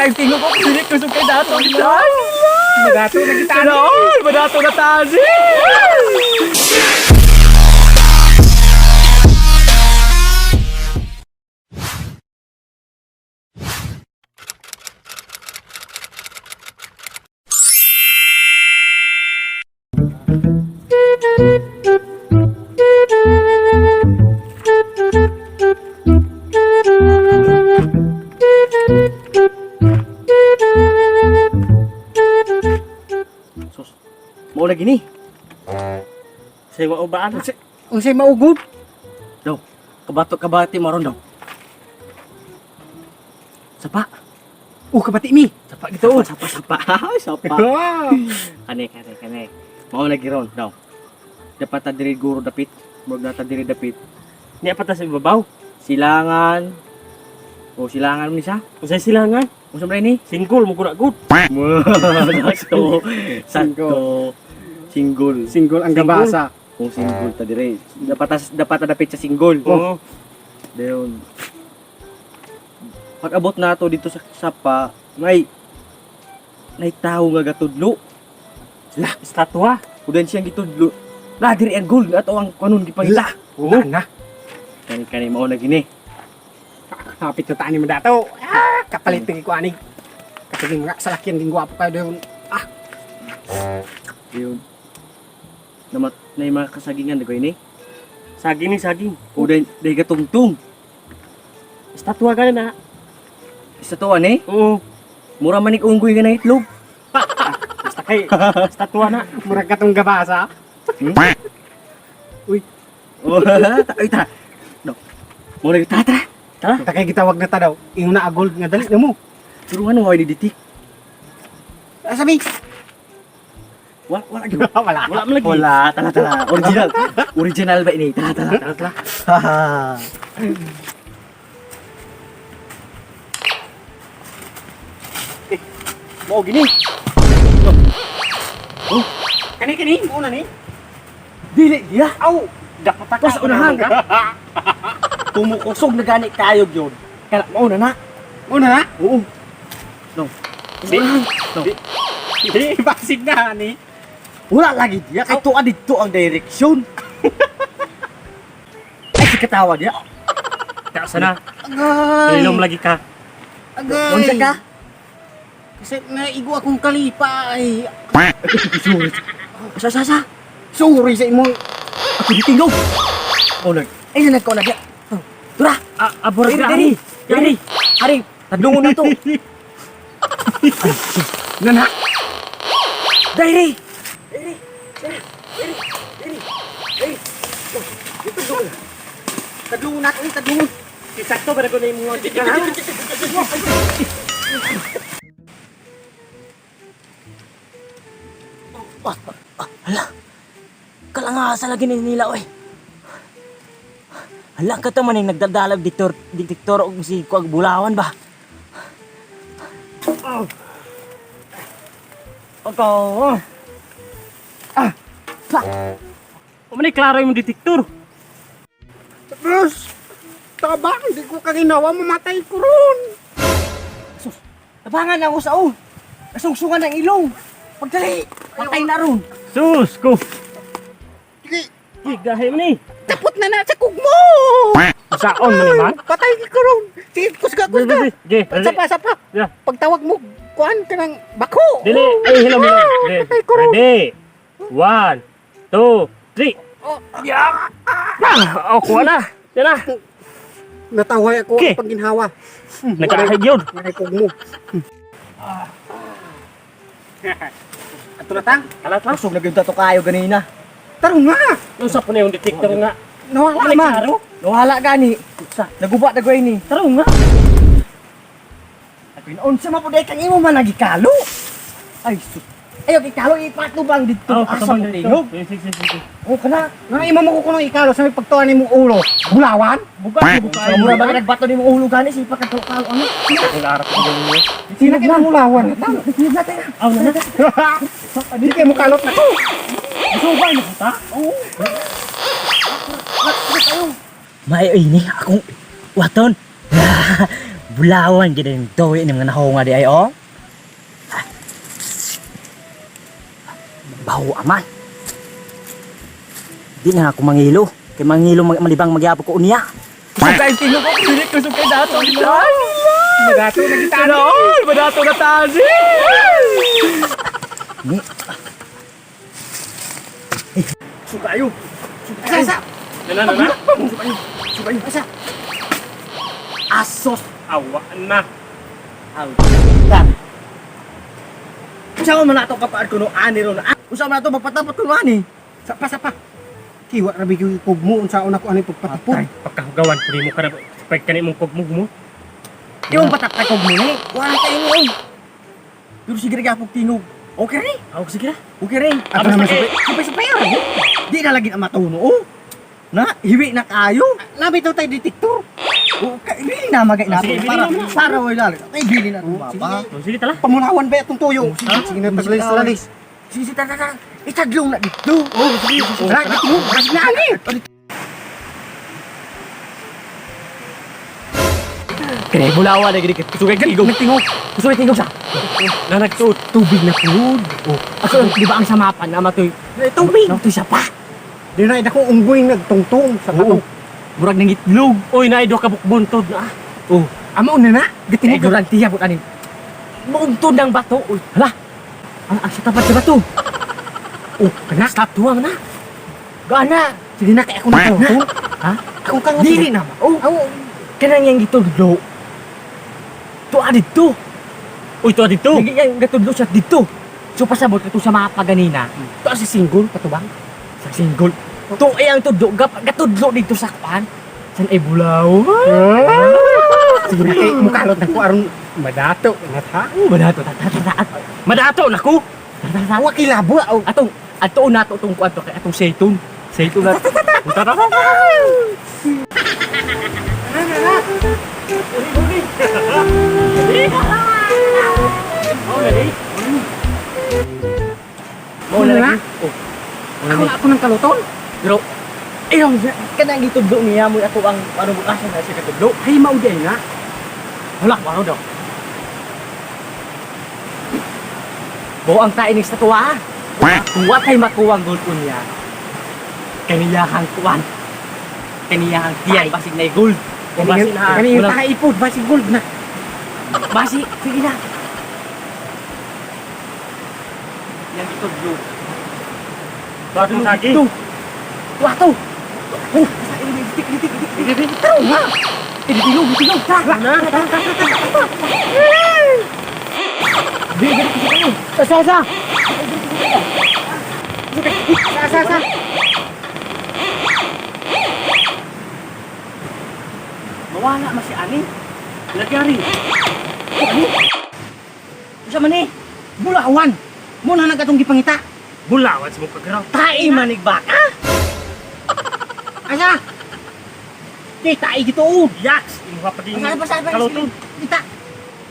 Kusog kayo tingog ko. Dili kusog kay dato. Madato na kita. Sana all! Madato na tani! Sus, mao lagi ni. Say wa baan. Unsay maugod? Daw, kabato kabati maron daw. Sapa. Oh, kabati mi. Sapa gitu. Sapa sapa. Sapa. Kane kane kane. Mao lagi ron daw. Dapat ta diri guro dapit. Murag nata diri dapit. Niya pa ta sa ibabaw. Silangan. O silangan mo ni siya. Unsay silangan? Unsa man ni? Singgol mo gud gud. Sakto. Sakto. Singgol. Single ang Single. gabasa. Kung singgol ta dire. Dapat ta dapit sa singgol. Oo. Dayon. Pag abot nato dito sa sapa, may nay tawo nga gatudlo. La, estatwa. Udan siyang gitudlo. La diri ang gold ato ang kanon gipangita. Oo. Na, na. Kani kani mao na gini. Kapit na tani madato. Ah, kapalit ng ko ani. Kasi mga salakyan ging gwapo kayo doon. Dayon. Namat na mga kasagingan dagoy ni. Saging ni saging. Udan day gatungtong. Estatwa gani na. Isa to ani. Oo. Mura man ni unggoy nga itlog. Basta kay estatwa na. Murag katong gabasa. Uy. Oh, ay ta. No. Mao na tara tara. Tara. Takay gitawag na ta daw. Ingon na gold nga dali na mo. Pero ano ay ditik? Ah, sabi. Wala wala gyud. Wala. Wala man lagi. Wala, tala tala. Original. Original ba ini? Tala tala tala tala. Haha. Eh, Mao gini. Kani kani, mo na ni. Dili diya. Aw, Dapat ta ka. Pas unahan. Tumukusog na gani kayo gyud. Kala mao na na. mo na na. Oo. No. Di. No. Di. Di basig na ani. Wala lagi diya kay tuwa didto ang direksyon. Ay si katawa diya. Ta sana. Agay. Ilom lagi ka. Agay. Unsa ka? Kasi naigo akong kalipa ay. Sorry. Sa sa sa. Sorry sa imo. Ako gitingog. Oh nag. Ay nagkaw na diya. Tura. Ah, abor Diri, ka. diri. Diri. Hari, tadlungon na to. Nana. Diri. Diri. Diri. Diri. Diri. Diri. Tadlungon na ko, tadlungon. Sakto ba ko na imong Hala. Kalangasa lagi ni nila oy. Hala ka man yung nagdadalag diktor diktor og si kuag bulawan ba. Ako. Ah. Umani klaro yung detektor. Bros. Tabang, di ko kaginawa mamatay ko ron. Sus. Tabangan ako sa o. Kasungsungan ng ilong. Pagdali. Patay na ron. Sus ko. Sige, Di gahi man ni. tapot na na sa kugmo. Saon man ni man. Patay ko ron. Sige, kusga, kusga. Dili, dili. Sapa, sapa. Yeah. Pagtawag mo, kuan ka ng bako. Dili, ay hilom hilom. Dili. Patay ko ron. Ready. 1 2 3. Oh. Ya. Ah, oh, kuha na. Yan na. Nataway ako Okay. ang pagginhawa. Nagkahig yun. Nanay kugmo. Ato na tang. Alat lang. Kusog na gyud to kayo ganina. Taro nga. Unsa pa na yung detector nga. Nawala Wala man. klaro. Nawala gani. Naguba na goy ni. Taro nga. Ako unsa man pud kang imo man nagikalo. Ay sus. Ayo gikalo ipatubang didto. Oh, Asa mo tingog? Sige, sige, sige. Oh kana. Nga imo mo ko kuno ikalo sa may pagtuan nimong ulo. Bulawan? Buka, buka. Sa mura ba nagbato nimo ulo gani si pagkakalo ano? Nag-arap ko ganyan. Sino ka bulawan? Tang. Tingog natin. Aw na na. Di kay mo kalot na ko. Subay na ta. May ini akong waton. Bulawan gid ang dowi ni mga nahunga di ay oh. Ah. Baho aman. Di na ako mangilo. Kay mangilo malibang magyapon ko unya. Kusog kayo tingog ko. Dili kusog kay dato. Madato na kita ani. Ano? Madato na taasi. Ni, Kusog kayo. Asa asa. Na na na. Kusog kayo. Asa. Asos. Awa na. Awtan. Unsa man na ato kapaan kuno ani ron? Ah, unsa man ato magpatapot kuno ani? Sapa sapa. Kiwa ra bigyo kugmo unsaon ako ani pagpatapod. Pagkahugawan pud mo ka na pag kani mong kugmug mo. Imong patapay kog mo ni. Wala kayo ni oy. Pero sige ra gyapon tingog. Okay ri. Aw sige ra. Okay ri. Ato naman Basta supay. Supay supay ra. Di na lagi na matuno oh. Na, hiwi na kayo. Labi to tayo detektor. O, bili na magay na Sige, bili para na. para wala lalo. Ay bili na ito, papa. Oh, sige tala. Pamulawan ba itong tuyo? Sige na taglalis lalis. Sige, sige, tara, tara. Itadlong na dito. Oh, sige. Tara, dito. Kasi na ani. Kaya bulawa na gini. Kusugay tingog. Nagtingog. Kusugay tingog sa. Na nagtuod. Tubig na pud. Oh. Ako, di ba ang samapan na matoy? Tubig. Matoy sa pa. Di na ako unggoy nagtungtong sa Oo. kato. Murag nang itlog. Oy naay duha ka bukbuntod na. ah. Oh. Amo na na. Kaya Gitingog. garantiya po kanin. Muuntod ng bato. Uy, hala. Ang sa tapat sa bato. Oh, kana. Stop tuwa man na. Gana. Sige na kay ako na to. Ha? Ako kang Dili na ma. Oh, Aw, kanang yang gitudlo. Tuwa dito. Uy tuwa dito. Lagi yang gatudlo siya dito. So pasabot ito sa mapa ganina. to si single patubang. Sa single. To ay ang tudlo gap gatudlo dito sa kuan. San ay bulaw. Sige na kay mukalot na ko aron madato na ta. Oh, badato ta ta ta ta. Madato nako. Ta ta. Wa kilabo aw. Atong ato na to tong kuan to kay atong seiton. Seiton na. Tara tara. Mao na lagi. Oh. Ako ako ng kaluton. Pero ayong kanang gitudlo niya mo ato ang ano asa na siya gatudlo. Ay mao di nga. Wala ko ano daw. Bo ang tae ni sa tuwa. Tuwa kay makuwang gold unya. Kaniyahang kuwan. Kaniyahang tiyan basig na gold. Basin ha. Kani yung Wala. taipod basi gold na. Basi, sige na. Yan gitudlo. Tuwa sagi. Ito. Tuwa to. Oh, sa itik itik itik itik itik. Tara nga. Tingog, tingog. Tara. Na. Sa sa. Sa sa sa. Mawala man si ani. Lagari. Ani? Unsa man ni? Bulawan. Mo na nagatong gipangita. Bulawan sa mong kagraw. Tae manig baka. Asa? Di tae gituod. Yaks, imuha pa din. Asa ba sa Kaluton. Kita.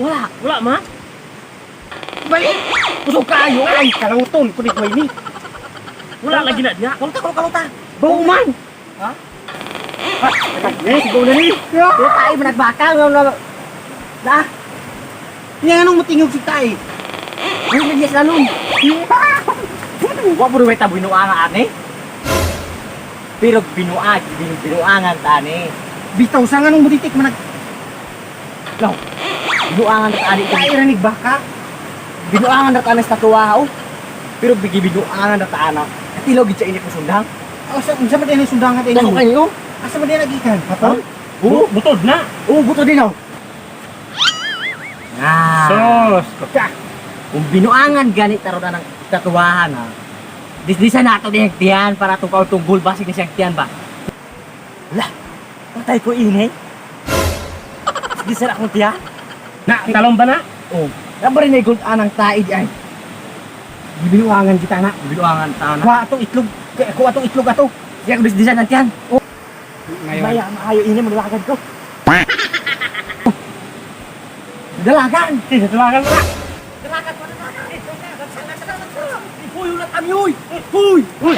Wala. Wala ma. Balik. Kusog kayo. Ay kaluton kulit way ni. Wala lagi na niya. Kaluta, kaluta, kaluta. Bauman. Ha? Eh, sigaw na ni. Ya. Tae man nagbaka. Na. Nya anong mutingog si tae? Uy, nagyas lalong. Wa puro may tabo binuangan ani. Pero binuag, binuangan tani. Bitaw sa nganong mutitik man No. Binuangan ta ani. tae ra nig baka. Binuangan ta ani sa tatuwa oh. Pero bigi binuangan ta ana. Katilaw gid siya ini kusundang. Asa unsa man din sundangan din. Dako kayo. Asa man din nagikan? Hapon? Oo, Butod na. oo, buto din oh. Ah. Sos. Kung binuangan ganit taron na ng tatuwahan ha. Disdisa na ato diyang tiyan para itong kautunggol basig na siyang tiyan ba. Wala, patay ko ini. Disdisa na akong tiyan. Na, talong ba na? Oh, nabar rin na gold anang taid ay. Gibinuangan kita na. Binuangan tao na. Kuha atong itlog. Kuha atong itlog ato. Siya ko disdisa ng tiyan. Oh, Ngayon. maya, maayo ini, madalagan ko. Dalagan! Sige, tulagan mo na. Dalagan ko, dalagan! Huy, ulat kami, huy! Huy! Uy!